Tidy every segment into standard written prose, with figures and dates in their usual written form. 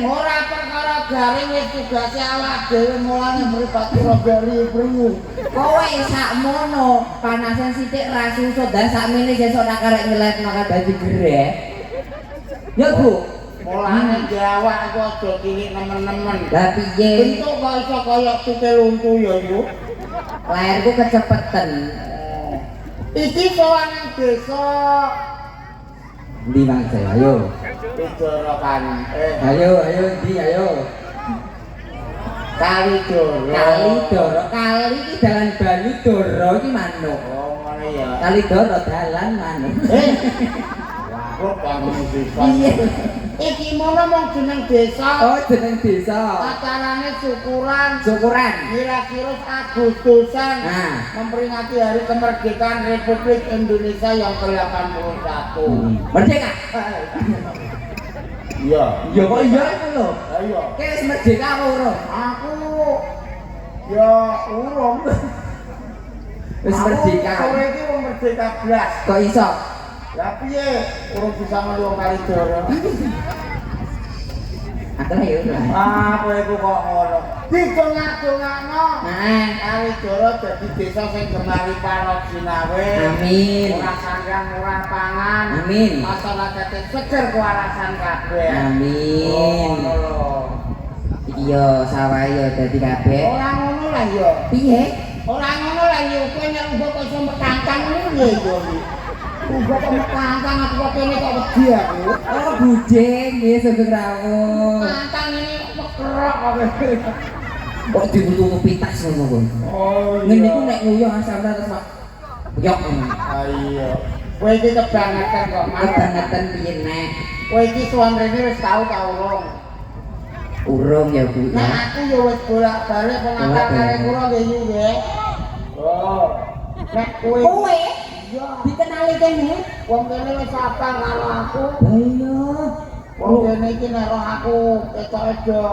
Ora perkara garing, wis tugase awak dhewe, mulane mripatku rada riyu. Kowe sakmono, panasan sithik ra susut, dah sakmene sesuk tak karek nyelepno kan dadi gereh. Ya, Bu. Mulane jawak iku aja cilik nemen-nemen. Lah piye? Bentuk kok iso kaya tukil untu ya, Yu. Lahirku kecepeten. Iki sowan nang desa. Ndi, Mang Jaya? Ayo. Bidara kan. Ayo, ayo ndi ayo. Kalidoro. Kalidoro, kali iki dalan banyu, doro iki manuk. Oh, ngono ya. Kalidoro dalan manuk. Wah, kok bangun desa. Iya. Iki mono mung jeneng desa. Oh, jeneng desa. Acarane syukuran. Syukuran. Kira-kira Agustusan. Nah. Memperingati hari kemerdekaan Republik Indonesia yang ke-81. Merdeka. Iya. Ya kok iya iku lho. Ayo. Kowe wis merdeka apa urung? Aku ya urung. Wis merdeka. Aku sore iki wong merdeka blas. Kok iso? Lah piye urung bisa melu wong Kalidoro. Aku lah ya ora. Ah, kowe iku kok ngono. Didongak-dongakno. Nah, Kalidoro dadi desa sing gemari para jinawe. Amin. Ora sandang, ora pangan. Amin. Masyarakate seger kewarasan kabeh. Amin. Oh, ngono lho. Iki yo sawah yo dadi kabeh. Ora ngono lah yo. Piye? Ora ngono lah yo, kowe nek uga kok iso mekangkang ngono piye yo iki? Uga kok mekangkang, aku kok kene kok wedi aku. Oh, bujeng nggih, sugeng rawuh. Mekangkang ini mekrok kok. Kok ditutupi tas ngono kuwi. Oh. Ngene iku nek nguyuh asam terus mak yok ngono. Ah iya. Kowe iki kebangetan kok, Mas. Kebangetan piye nek? Kowe iki sowan rene wis tau ta urung? Urung ya, Bu Nah, ya. aku ya wis bolak-balik pengantar kare kula nggih, Yu nggih. Oh. Nek kowe Kowe iya dikenali kene? Wong kene wis apal karo aku. Lah iya. Wong kene iki nek roh aku ketoke do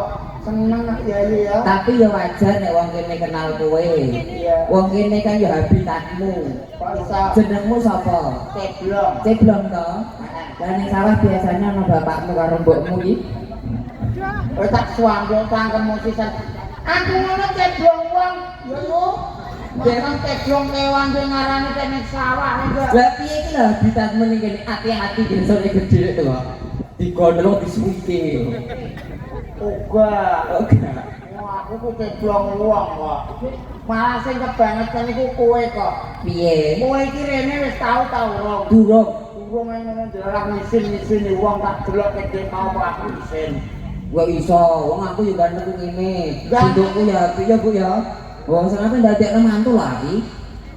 seneng ya ya. Tapi ya wajar nek wong kene kenal kowe. Iya. Wong kene kan ya habitatmu. Kok iso? Jenengmu sapa? Ceblong. Ceblong to? Lah ning sawah biasanya ana bapakmu karo mbokmu iki. Kowe tak suwandok cangkemmu sisan. Aku ngono ceblong wong, ya yo. Makan ceblong kewan sing ngarani kene sawah enggak. Lah piye iki lho habitatmu ning kene, ati-ati desane gedhe to kok. Digondol disuwike. Uga. Oke. Wah, aku ku ceblong wong kok. Malah sing kebangetan iku kowe kok. Piye? Kowe iki rene wis tau ta urung? Durung. Urung ngono ndelah ngisin-ngisini wong, tak delok kedhe mau kok aku isin. Kok iso, wong aku yo ganteng ngene. Ganteng. Bentukku ya apik ya, Bu ya. Wong sing ape ndadekno mantu lagi.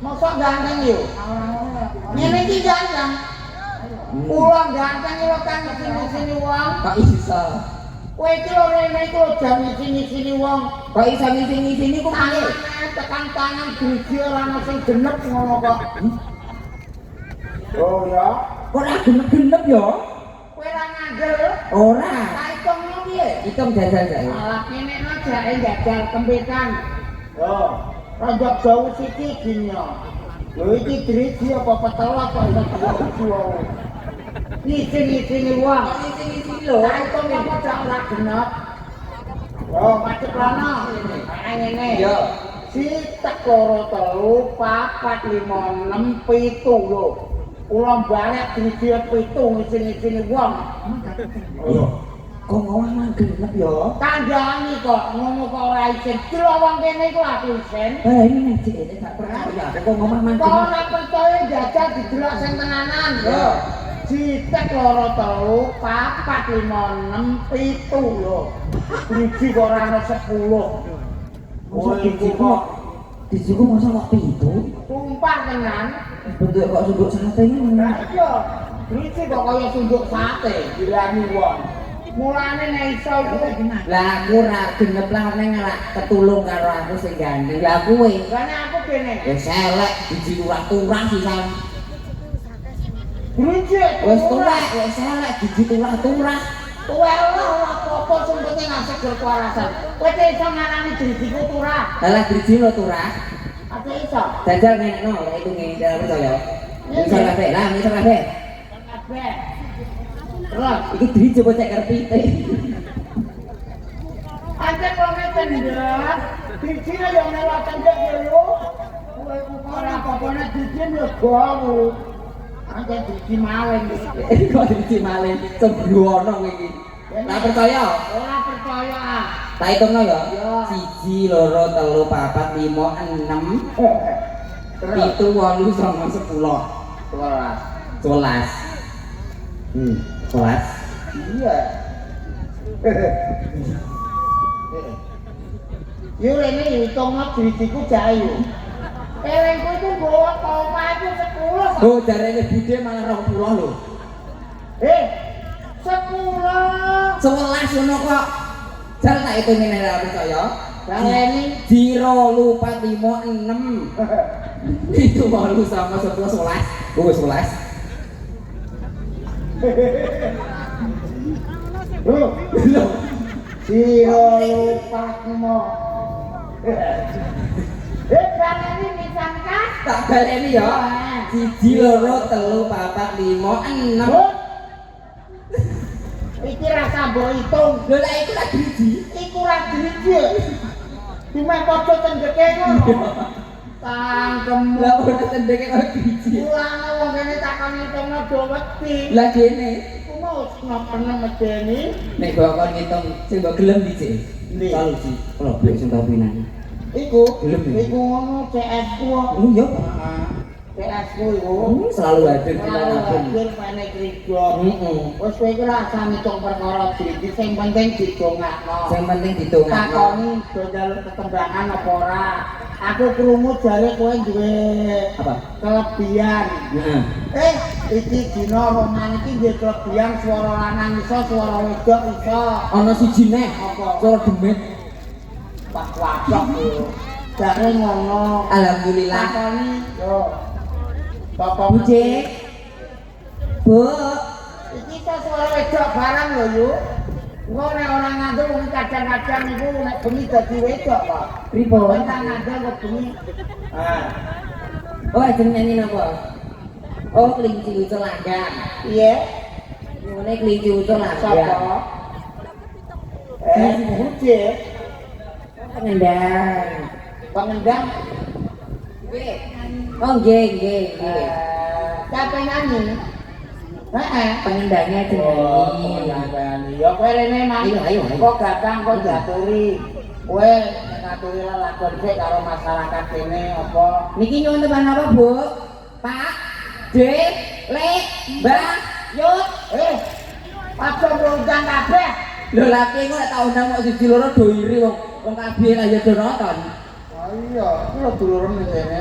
Mosok ganteng yo? Ngene iki ganteng. Kula ganteng iki kan ngisin-ngisini wong. Kok iso? Kowe iki lho rene iku lho jam ngisin-ngisini wong. Kok iso ngisin-ngisini ku piye? Tangane tekan tangan driji ora ono sing genep ngono kok. Oh ya. Kok ora genep-genep ya? Kowe ora ngandel? Ora. Tak hitungno piye? Hitung jajal jajal. Alah, kene no jake jajal kempitan. Yo, ronjok jauh siki gini. Lho, iki driji apa petelok kok iso jauh? Ngisin-ngisini wong. Ngisin-ngisini lho. Tak hitung apa jak ora genep. Yo, madhep rono. Ah, ngene. Yo. Sitek, loro, telu, papat, lima, enem, pitu lho. Kula balik driji pitu ngisin-ngisini wong. Lho. Kok ngomong nang genep ya? Kandhani kok ngono kok ora isin. Delok wong kene iku aku isin. Eh, ini nek ini gak percaya. Aku kok ngomong Kok mang genep. ora percaya, jajal didelok sing tenanan. Yo. Sitek, loro, telu, papat, lima, enem, pitu lho. Driji kok ora ono 10. Masa Kowe iku drijiku kok kok drijiku masa kok pitu? Sumpah tenan. Bentuk kok sunduk sate ini. Lah iya, driji kok kaya sunduk sate dilani wong. Mulane nek iso iku Lah aku ora genep lah, ning ora ketulung karo aku sing ganteng. Lah kowe Lah nek aku kene wis elek, driji turah-turah sisan. Driji Wis tuwek, wis elek, driji turah-turah. Tuwek ora apa-apa, sing penting seger kewarasan. Kowe te iso ngarani drijiku turah? Lah driji lo turah. Ate iso. Jajal ngenekno lek hitunge, ora percaya. Ngisor kabeh, lah ngisor kabeh. Kabeh. Terus Iki driji apa cek kerpite? Pancen wonge cendhek. Drijine yo melok cendhek ya lho. Kowe ora apa-apane drijine yo gawu. Pancen driji maling iki. Kok driji maling sembrono kowe iki. Ora percaya? Ora percaya ah. Tak hitungno ya. Ya. 1 2 3 4 5 6 Terus 7 8 9 10 11. 11. 11. Iya. Yo rene hitungno drijiku jae yo. Elengku iku nggawa koma iku 10. Oh, jarene budhe malah 20 lho. 10. 11 ngono kok. Jal tak hitung ngene ora percaya. Baleni 2 4 5 6 7 8 9 10 11. Oh, 11. Lho, Lho, sira lupatmu. Baleni pisan kas. Tak baleni ya. 1 2 3 4 5 6. Lho. Iki rasa mbok hitung. Lho lah iku lak driji. Iku ra driji. Cuma padha cendheke ngono. Tangkemmu. Lah ora cendheke kok driji. Mulane wong kene takon ngitungno do wedi. Lah kene Iku mau ngopene medeni. nek mbok kon ngitung sing mbok gelem dicik. Endi? Solusi. Klobek sing tau pinane. Iku, Gelem ya? iku ngono CS ku. Oh iya. Heeh. CS ku iku. Selalu hadir Selalu dimanapun. hadir pene krido. Heeh. Wis kowe iki ora usah ngitung perkara driji, sing penting didongakno. Sing penting didongakno. Takoni do njaluk tetembangan apa ora. Aku krungu jare kowe duwe Apa? kelebihan. Heeh. Iki dina roman iki duwe kelebihan swara lanang iso, swara wedok iso. Ana siji neh. Apa? Swara demit. Pak wadah yo. Jare ngono. Alhamdulillah. Takoni yo. Bapak Bude. Bu. Iki iso swara wedok barang lho yo. Engko nek ora ngandel wong kadang-kadang iku nek bengi dadi wedok kok. Pripun? Nek ngandel kok bengi. Ah, Oh, ajeng nyanyi napa? Oh, kelinci ucul langgam. piye? Ngene kelinci ucul langgam. Sapa? Bude. Pengendang. Pengendang. Oh, nggih, nggih, nggih. Siapa nyanyi? Heeh. Pengendangnya ajeng Oh, nyanyi. pengendang nyanyi. Ya kowe rene Mas. Ayo, ayo, ayo. Kok gampang kok diaturi. Kowe ngaturi lelakon sik karo masyarakat kene apa? Niki nyuwun teman apa, Bu? Pak, D, Le, Mbah, Yut. Aja ngundang kabeh. Lho laki kok nek tak undang kok siji loro do iri wong wong kabeh lah ya do nonton. Ah iya, iki lho dulurem ning kene.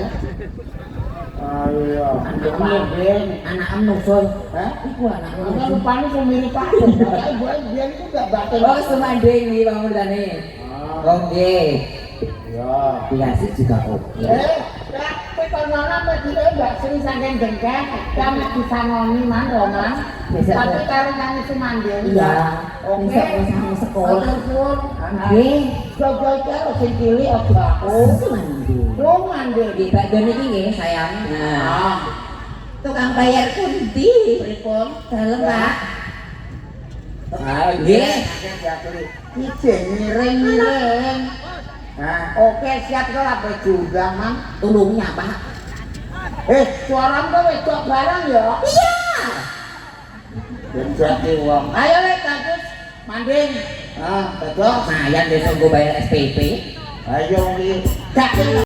Ah iya, mandeng. Anakem nusul. Hah? Iku anakmu. Aku rupane sing mirip aku. Pokoke gue biyen iku gak batin. Oh, semanding iki pamundane. Ah, Oh, nggih. iya. Dikasih juga oke. Tapi kono medine Mbak Sri saking Dengkeng, kami disanoni man Roman. Besok. Tapi karo nyanyi Sumanding. Iya. Oke. Besok wis sangu sekolah. Matur suwun. Nggih. Jogo iki karo sing cilik aja aku. Semanding. Sumanding. Nggih, bakdo niki nggih sayang. Nah, Ah, tukang bayar pundi? pripun? Dalem, Pak. Ah, Nggih. Iki ngiring-ngiring. Nah, oke siap kok apa diundang, Mang. Tulungnya, Pak. Suaramu kok wedok barang ya? Iya. Bejati wong. Ayo lek bagus manding. Ah, dados. Lumayan besok gue bayar SPP. Ayo iki. Gak